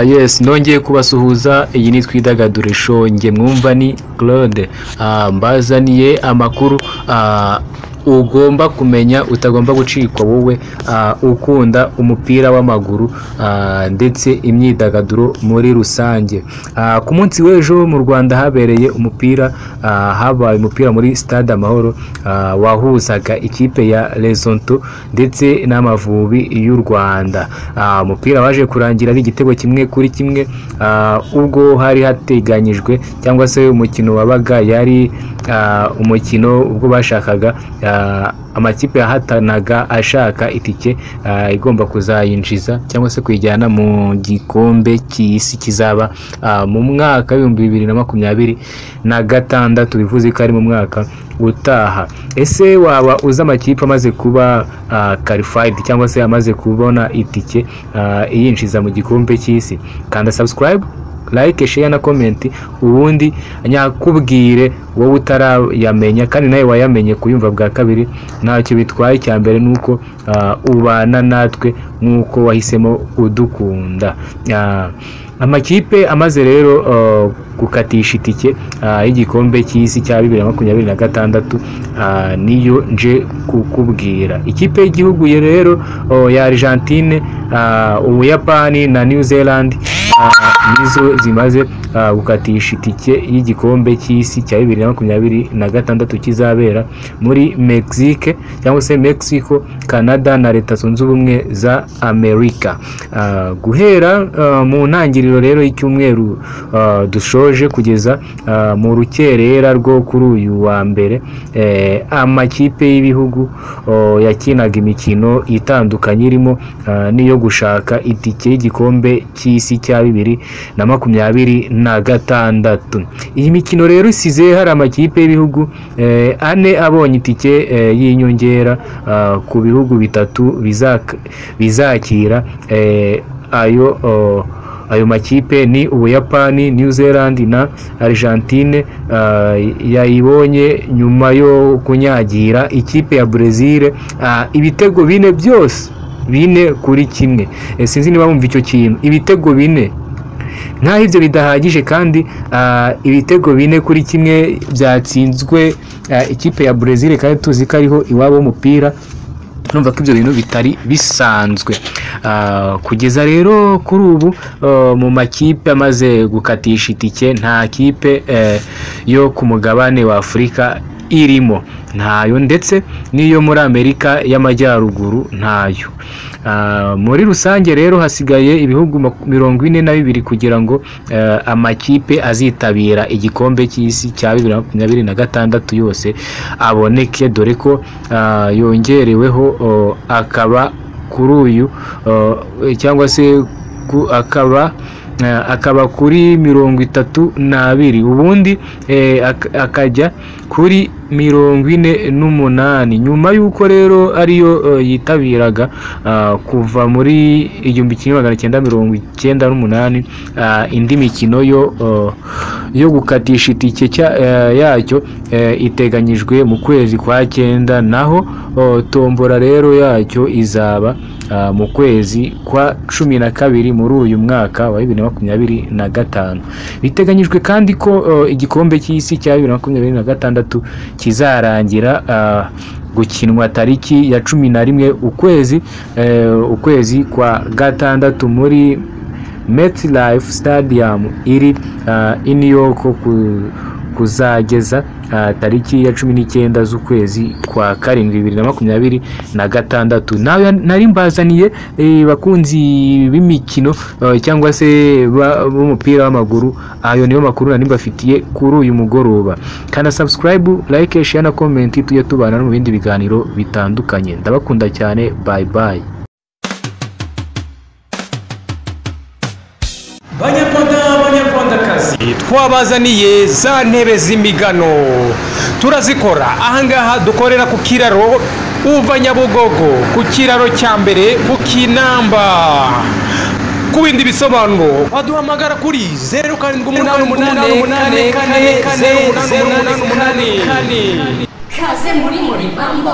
Yes, nongeye kubasuhuza. Iyi ni Twidagadure Show, nge mwumva ni Claude. Mbazaniye amakuru ugomba kumenya, utagomba gucikwa wowe ukunda umupira w'amaguru ndetse imyidagaduro muri rusange. Ku munsi w'ejo mu Rwanda habereye umupira, habaye umupira muri Stade Amahoro wahuzaga ikipe ya Lesotho ndetse n'Amavubi y'u Rwanda. Umupira waje kurangira ari igitego 1-1, ubwo hari hateganyijwe cyangwa se umukino wabaga yari umukino ubwo bashakaga amakipe yahatanaga ashaka itike igomba kuzayinjiza cyangwa se kuyijyana mu gikombe cy'isi kizaba mu mwaka 2026, bivuze ko ari mu mwaka utaha. Ese waba uzi amakipe amaze kuba qualified cyangwa se amaze kubona itike iyinjiza mu gikombe cy'isi? Kanda subscribe, like, share na comment, ubundi nyakubwire wowe utarayamenya, kandi nawe wayamenye kuyumva bwa kabiri ntacyo bitwaye. Icya mbere nuko ubana natwe nkuko wahisemo kudukunda. Amakipe amaze rero gukatisha itike y'igikombe cy'isi cya 2026 niyo nje kukubwira. Ikipe y'igihugu rero ya Argentine, Ubuyapani na New Zealand nizo zimaze gukatisha itike y'igikombe cy'isi cya 2026 kizabera muri Mexique cyangwa se Mexico, Canada na Leta Zunze Ubumwe za Amerika. Guhera mu ntangiriro rero y'icyumweru dushoje kugeza mu rukerera rwo kuri uyu wa mbere, amakipe y'ibihugu yakinaga imikino itandukanye irimo n'iyo gushaka itike y'igikombe cy'isi cya 2026. Iyi mikino rero isize hari amakipe y'ibihugu 4 abonye itike y'inyongera ku bihugu 3 bizakira ayo makipe ni Ubuyapani, New Zealand na Argentine. Yayibonye nyuma yo kunyagira ikipe ya Brazil ibitego 4 byose, 4-1. Sinzi niba bumva icyo kintu, ibitego 4. Nkaho ibyo bidahagije kandi ibitego 4-1 byatsinzwe ikipe ya Brazil, kandi tuzi ko ariho iwabo w'umupira. Numva ko ibyo bintu bitari bisanzwe. Kugeza rero kuri ubu mu makipe amaze gukatisha itike nta kipe yo ku mugabane wa Afurika irimo, ntayo, ndetse n'iyo muri Amerika y'Amajyaruguru ntayo. Muri rusange rero hasigaye ibihugu 42 kugira ngo amakipe azitabira igikombe cy'isi cya 2026 yose aboneke, dore ko yongereweho akaba kuri uyu cyangwa se akaba kuri 32, ubundi akajya kuri 48, nyuma y'uko rero ariyo yitabiraga kuva muri 1998. Indi mikino yo gukatisha itike yacyo iteganyijwe mu kwezi kwa 9, naho tombora rero yacyo izaba mu kwezi kwa 12 muri uyu mwaka wa 2025. Biteganyijwe kandi ko igikombe cy'isi cya 2026 kizarangira gukinwa tariki ya 11 ukwezi kwa 6 muri MetLife Stadium iri i New York, kuzageza tariki ya 19 z'ukwezi kwa 7 2026. Nawe nari mbazaniye bakunzi b'imikino cyangwa se b'umupira w'amaguru, ayo niyo makuru nari mbafitiye kuri uyu mugoroba. Kana subscribe, like, share na comment, tujye tubana no mu bindi biganiro bitandukanye. Ndabakunda cyane, bye bye. Banyarwanda, banyarwandakazi, twabazaniye za ntebe z'imigano, turazikora ahangaha dukorera ku kiraro uva Nyabugogo, ku kiraro cya mbere ku Kinamba. Ku bindi bisobanuro waduhamagara kuri 0 7 8 8 4 4 0 8 8 8. Kaze muri Moribambo.